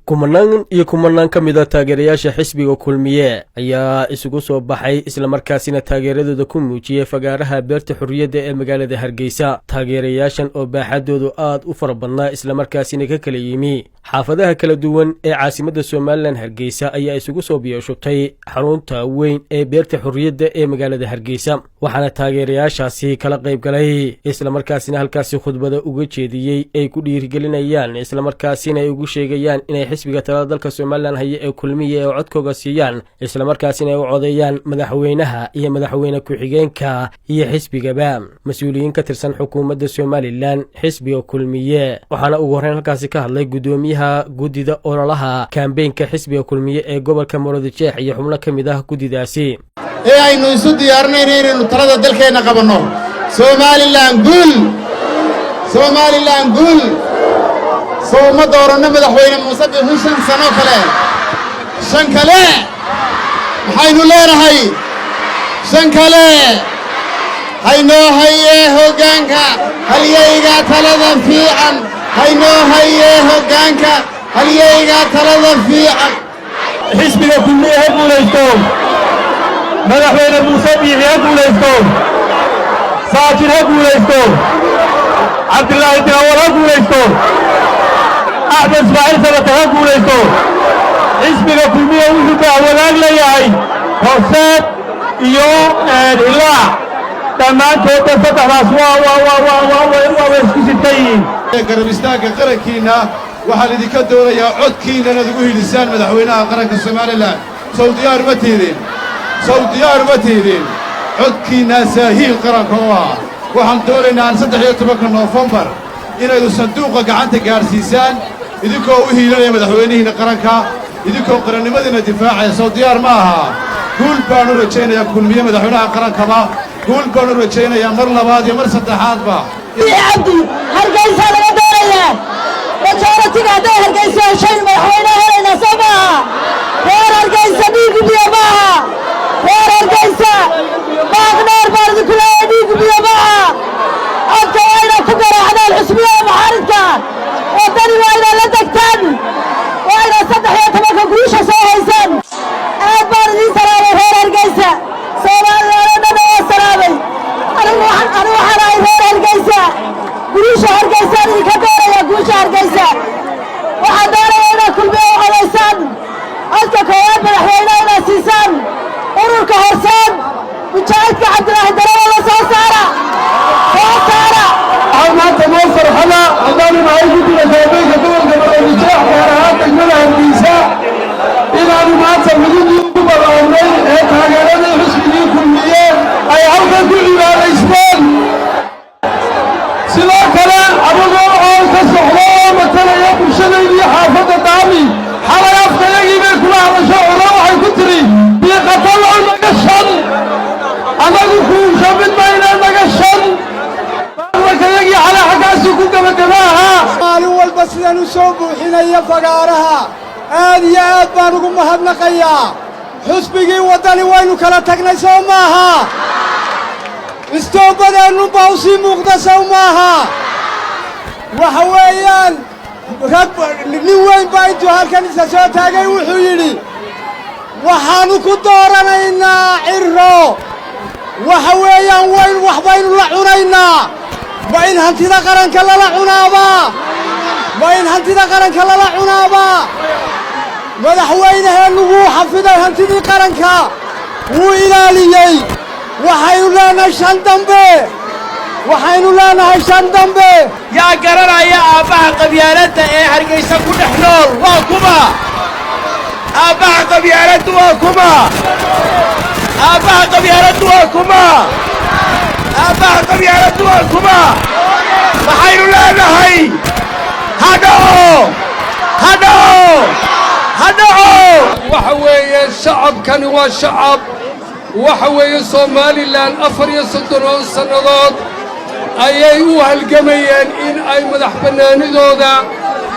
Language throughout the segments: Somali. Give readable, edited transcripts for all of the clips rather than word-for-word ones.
Kumanaan iyo kumanaan ka mid ah taageerayaasha xisbiga Kulmiye ayaa isugu soo baxay, islamarkaasina taageeradooda ku muujiyey fagaaraha Beerta Xorriyadda ee magaalada Hargeysa. Taageerayaashan oo baaxadoodu aad u fara badnaa, islamarkaasina ka kala yimi xaafadaha kala duwan ee caasimadda Somaliland Hargeysa, ayaa isugu soo biyoshubtay xarunta weyn ee Beerta Xorriyadda ee magaalada Hargeysa. Waxaana taageerayaashaasi kala qayb galay, islamarkaasina halkaasi khudbada uga jeediyey ay ku dhiirigelinayaan, islamarkaasina ay ugu sheegayaan inay xisbiga talada dalka Somaliland haya ee Kulmiya ee codkooga siiyaan, islamarkaasina ay u codeeyaan madaxweynaha iyo madaxweyne ku-xigeenka iyo xisbigaba, mas-uuliyiin ka tirsan xukuumadda Somaliland, xisbiga Kulmiye. Waxaana ugu horreyn halkaasi ka hadlay guddoomiyaha guddida ololaha kambeynka xisbiga Kulmiye ee gobolka Maroodijeex iyo xubno ka mid ah guddidaasi. Ee aynu isu diyaarinayno inaynu talada dalkeenna qabanno. Somaliland guul! Somaliland guul! Sow ma dooranno Madaxweyne Muuse Biixi 5 sano kale? Shan kale maxaynu leenahay? Shan kale haynoo hayee hoggaanka halyayga talada fiican, haynoo hayee hoggaanka halyayga talada fiican. Xisbiga Kulmiye ha guulaysto! Madaxweyne Muuse Biixi ha guulaysto! Saajin ha guulaysto! Cabdilaahi Dirawal ha guulaysto! Axmed Ismaaciil Samatar ha guulaysto! Xisbiga Kulmiye wuxuu bahwadaag leeyahay Horseed iyo Hilaac. Dhammaantoodba saddexdaas waa isku sidkan yihiin. Garab istaagga qarankiinna waxaan idinka doonayaa codkiinna inaad ugu hidhisaan madaxweynaha qaranka Somaliland. Sow diyaar ma tiidin? Sow diyaar ma tiidin? Codkiinnaasaa hiil qaranka oo ah. Waxaan doonaynaa 13-ka Noofembar inaydu sanduuqa gacanta gaadhsiisaan, idinkoo u hiilanaya madaxweynihiinna qaranka, idinkoo qarannimadiinna difaacaya. Sow diyaar ma aha? Guul baan u rajaynayaa Kulmiye, madaxweynaha qarankaba guul baan u rajaynayaa, mar labaad iyo mar saddexaadba. Cabdi Hargeysa laga doonayaa majority-ga. Hadday Hargeysa heshayn, madaxweyne helaynaa, soo maaha? Reer Hargeysa, dhiigu biyo maaha. Reer Hargeysa, baaq dheer baan idinku leeyahay, dhiigu biyo maaha. Codka waa inaad ku garaacdaan xisbiyada mucaaridka. Waddani waa inaad la degtaan, waa inaad 13-ka guusha soo haysaan. Aad baan idiin salaamay, reer Hargeysa. Soomaaliland oo dhan waa salaamay. Anigu waxaan ahay reer Hargeysa. Guusha Hargeysaan idinka doonaya, guusha Hargeysa. Waxaan doonaya inaad Kulmiye u codaysaan, codka koowaad madaxweyne inaad siisaan, ururka Horseed, mujaahidka Cabdilaahi Darawalla soo saara, soo saara. Waxaa maanta noo farxada, haddaanu nahay guddiga kaabeynka gobolka Maroodijeex, gaar ahaan degmada Hargeysa, inaanu maanta mididii ugu balaarnay ee taageeradii xisbigii Kulmiye ay halkan ku cibaadaysteen. Sidoo kale, anagoo oo ka socdo oo matalaya bulshadaydii xaafadda Daami, xalay afkayagii bay kula hadasho. Curo waxay ku tiri: "Biiqatalow naga shan, annagu kuusha mid mayna, naga shan." Baarlankayagii xalay xaggaasuu ku gebagaba ahaa. Maalin walba sidaan u soo buuxinaya fagaaraha, aad iyo aad baan ugu mahadnaqayaa. Xusbigii Waddani waynu kala tagnay, sow maaha? Istoobbadeennunbaa u sii muuqda, sow maaha? Waxa weeyaan, rag nin weyn baa intuu halkan isa soo taagay wuxuu yidhi: "Waxaannu ku dooranaynaa Cirro." Waxa weeyaan, wayn wax baynu la cunaynaa. Ma in hantida qaranka lala cunaabaa? Ma in hantida qaranka lala cunaabaa? Madaxweynaheennu wuu xafiday hantidii qaranka, wuu ilaaliyey. Waxaynu leenahay shan dambe, waxaynu leenahay shan dambe. Yaa garanaya aabbaha qabyaaladda ee Hargaysa ku dhex nool? Waa kuma aabbaha qabyaaladdu? Waa kuma aabbaha qabyaaladdu? Waa kuma aabbaha qabyaaladdu? Waa kuma? Maxaynu leenahay? Ha dhaco, ha dhaco, ha dhaco! Waxa weeye, shacabkani waa shacab. Waxa weeye, Somaliland 34 oo sannadood ayay u halgamayeen in ay madax bannaanidooda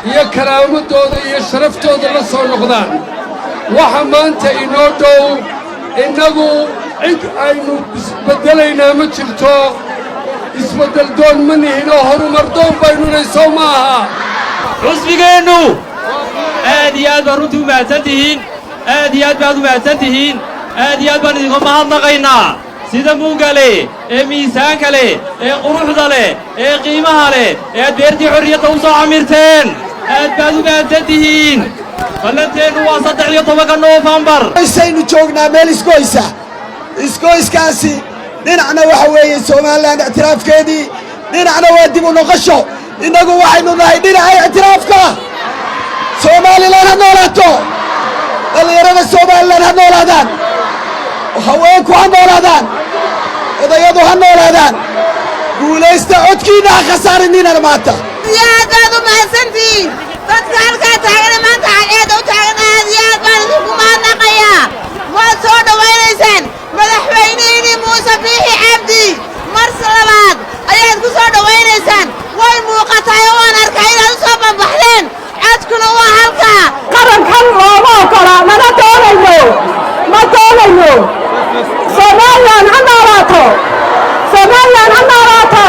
iyo karaamadooda iyo sharaftooda la soo noqdaan. Waxa maanta inoo dhow, innagu cid aynu isbeddelaynaa ma jirto. Isbeddel doon ma nihin oo horumar doon baynunay, sow ma aha? Xusbigeennu Aad iyo aad baad runtii u mahadsan tihiin, aad iyo aad baad u mahadsan tihiin, aad iyo aad baan idinka mahadnaqaynaa sida mugga leh ee miisaanka leh ee quruxda leh ee qiimaha leh ee aad Beertii Xorriyadda u soo camirteen. Aad baad u mahadsan tihiin. Ballanteennu waa 13-ka Noofembar. Saynu joognaa meel isgoysa. Isgoyskaasi dhinacna waxa weeye Somaliland ictiraafkeedii, dhinacna waa dib u noqosho. Innagu waxaynu nahay dhinaca ictiraafka. Somaliland ha noolaato! Dhallinyarada Somaliland ha noolaadaan! Haweenku ha noolaadaan! Odayadu ha noolaadaan! Guulaysta! Codkiinna ha khasaarinina maanta. Iyo aad baad u mahadsantihiin dadka halkaa taagana, maanta cadceedda u taagan. Aad iyo aad baan idinku mahadnaqayaa. Waad soo dhowaynaysaan madaxweynihiinii Muuse Biixi Cabdi. Mar labaad ayaad ku soo dhowaynaysaan. Way muuqataay oo waan arkay inaad u soo bambaxdeen. Codkuna waa halkaa. Qarankan looma ogola, mana doonayno, ma doonayno. Somaliland ha noolaato! Somaliland ha noolaato!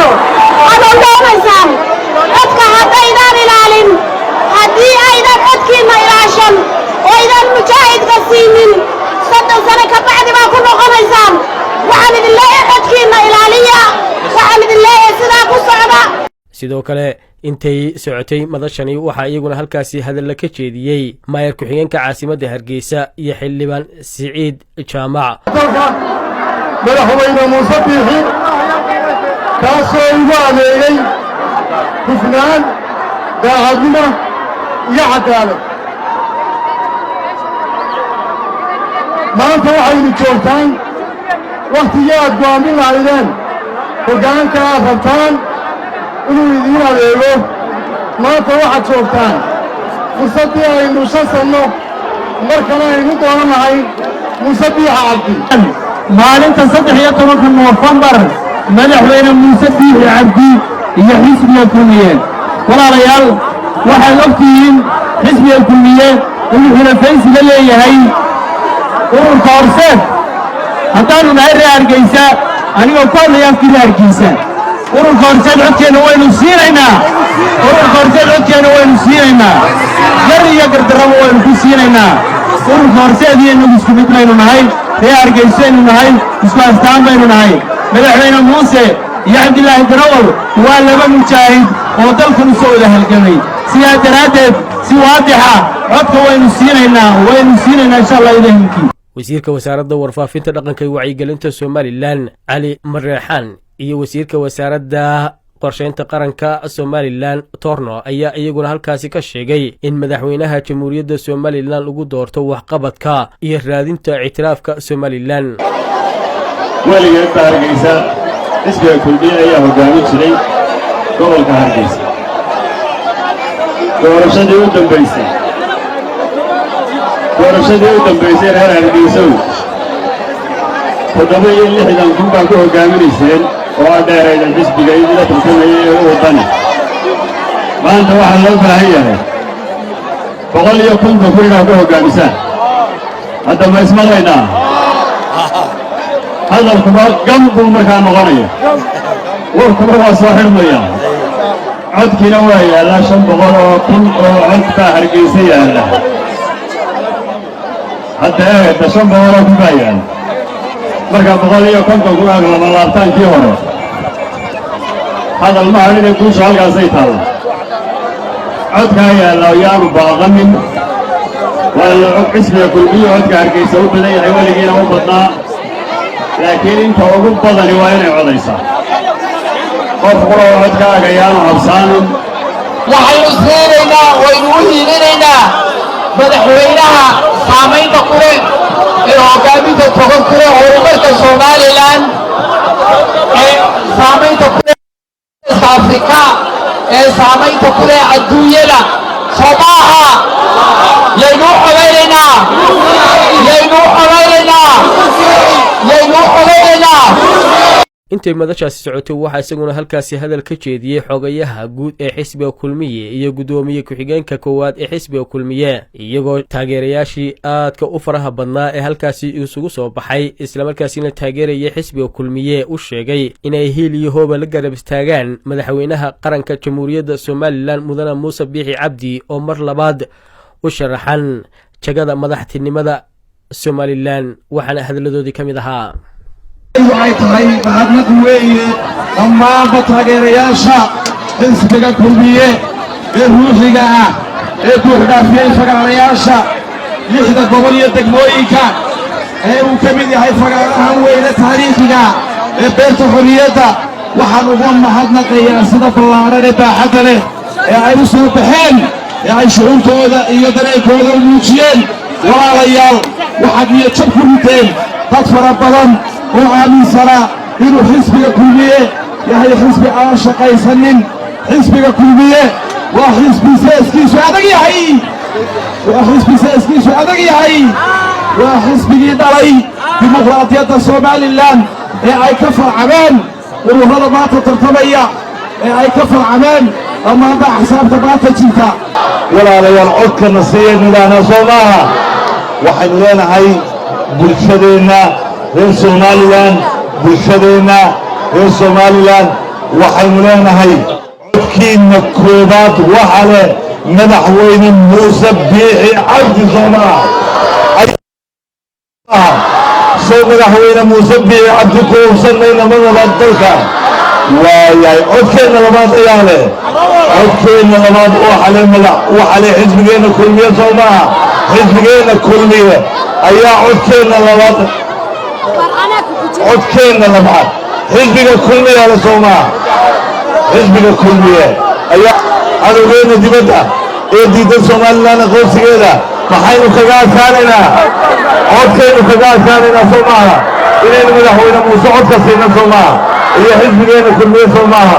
Waxaad doonaysaan codka haddaydaan ilaalin, haddii aydan codkiinna ilaashan oo aydan mujaahidka siinin, 30 sano ka bacdi baa ku noqonaysaan. Waxaan idin leeyahay, codkiinna ilaaliya. Waxaan idin leeyahay, sidaa ku socda. Sidoo kale, intay socotay madashani waxaa iyaguna halkaasi hadalla ka jeediyey maayar ku-xigeenka caasimadda Hargeysa iyo xildhibaan Siciid Jaamac. Dalka Madaxweyne Muuse Biixi, kaasoo igu adeegay hufnaan, daacadnimo iyo caddaalad. Maanta waxaynu joogtaan wakhtigii aad go'aamin lahaydeen hoggaanka aad rabtaan inuu idiin adeego. Maanta waxaad joogtaan fursaddii aynu 5 sanno mar kale aynu doonanahay Muuse Biixi Cabdi. Maalinta 13-ka Noofembar, Madaxweyne Muuse Biixi Cabdi iyo xisbiga Kulmiye. Walaalayaal, waxaad og tihiin xisbiga Kulmiye inuu xulafaysiga leeyahay ururka Horseed. Haddaannu nahay reer Hargeysa, anigoo ku hadlaya afkii reer Hargeysa, ururka Horseed codkeenna waynu siinaynaa. Ururka Horseed codkeenna waynu siinaynaa, gar iyo gardarraba waynu ku siinaynaa. Ururka Horseed iyo innagu isku mid baynu nahay, reer Hargeysaynu nahay, isku astaan baynu nahay. Madaxweyne Muuse iyo Cabdilaahi Darawal waa laba mujaahid oo dalkan u soo wada halgamay. Sidaa daraaddeed, si waadixa codka waynu siinaynaa, waynu siinaynaa, insha Allah ilahinkii. Wasiirka Wasaaradda Warfaafinta, Dhaqanka iyo Wacyigelinta Somaliland, Cali Mareexaan, iyo wasiirka Wasaaradda Qorshaynta Qaranka Somaliland, Torno, ayaa iyaguna halkaasi ka sheegay in madaxweynaha Jamhuuriyadda Somaliland lagu doorto waxqabadka iyo raadinta ictiraafka Somaliland. Weligeed ba Hargeysa xisbiga Kulmiye ayaa hoggaamin jiray gobolka Hargeysa. Doorashadii u dambaysay, reer Hargeysow, 67,000 baa ku hoggaaminayseen oo aad dheeraydan xisbiga idila tartamayay ee u Waddani. Maanta waxaa loo baahan yahay 150,000 inaad ku hoggaamisaan. Hadda ma ismaqlaynaa? Hadalkuma gam buu markaa noqonaya, warkuma waa soo xidhmaya, codkiina waa yaallaa. 500,000 oo cod baa Hargeysa yaalla. Hadda eegata, 500,000 baa yaalla. Marka 150,000 aag lama laabtaankii hore, hadal ma hadhine, guusha halkaasay taalla. Codkaa yaalla yaanu baaqanin. Waa la og xisbiga Kulmiyo codka Hargeysa u badan yahay, weligiina u badnaa, laakiin inta ugu badani waa inay codaysaa. Qof qura oo codkaaga yaanu habsaanin. Waxaynu siinaynaa, waynu u hiilinaynaa madaxweynaha saamaynta ku leh ee hoggaaminta togan ku leh horumarka Somaliland, ee saamaynta ku leh Afrika, ee saamaynta ku leh adduunyada. Soo maaha? Yaynu u cobaynaynaa, yaynu u cobaynaynaa, yaynu u cobaynaynaa. Intay madashaasi socotay waxaa isaguna halkaasi hadal ka jeediyey xogayaha guud ee xisbiga Kulmiye iyo guddoomiye ku-xigeenka koowaad ee xisbiga Kulmiye, iyagoo taageerayaashii aadka u faraha badnaa ee halkaasi isugu soo baxay, islamarkaasina taageeraya xisbiga Kulmiye, u sheegay inay hiil iyo hooba la garab istaagaan madaxweynaha qaranka Jamhuuriyadda Somaliland, Mudane Muuse Biixi Cabdi, oo mar labaad U sharaxan jagada madaxtinimada Somalilan, waxaana hadaladoodii ka mid ahaa: Waxay tahay mahadnaq weeye dhammaanba taageerayaasha xisbiga Kulmiye ee ruuxiga ah ee buuxdhaafiyey fagaarayaasha lixda gobol iyo degmooyinka ee uu ka mid yahay fagaarahan weyne taariikhiga ee Beerta Xorriyadda. Waxaan uga mahadnaqayaa sida ballaadhan ee baaxadda leh ee ay u soo baxeen ee ay shucuurtooda iyo dareenkooda u muujiyeen. Walaalayaal, waxaad niyad jab ku riteen dad fara badan oo aaminsanaa inuu xisbiga Kulmiye yahay xisbi aan shaqaysanin. Xisbiga Kulmiye waa xisbi seeskiisu adag yahay, waa xisbi seeskiisu adag yahay, waa xisbigii dhalay dimuqraadiyadda Somalilan ee ay ka farcameen ururrada maanta tartamaya, ee ay ka farcameen dhammaanba axsaabta maanta jirta. Walaalayaal, codkana siiyaynu idhaahnaa, soo maaha? Waxaynu leenahay bulshadeenna reer Somalilan, bulshadeenna reer Somalilan, waxaynu leenahay codkiinna koobaad waxa leh Madaxweyne Muuse Biixi Cabdi, soo maaha? Soo Madaxweyne Muuse Biixi Cabdi ku hubsan mayna madaba dalka waayahay. Codkeenna labaad ayaa leh, codkeenna labaad waxa leh madax, waxa leh xisbigeenna Kulmiye, soo maaha? Xisbigeenna Kulmiye ayaa codkeenna labaad, codkeenna labaad xisbiga Kulmiye le, soo maaha? Xisbiga Kulmiye ayaa. Cadowgeenna dibadda ee diidan Somalilan aqoonsigeeda maxaynu kaga adkaanaynaa? Codkaynu kaga adkaanaynaa, soo maaha? Inaynu Madaxweyne Muuse codka siina, soo maaha? Iyo xisbigeenna Kulmiye, soo maaha?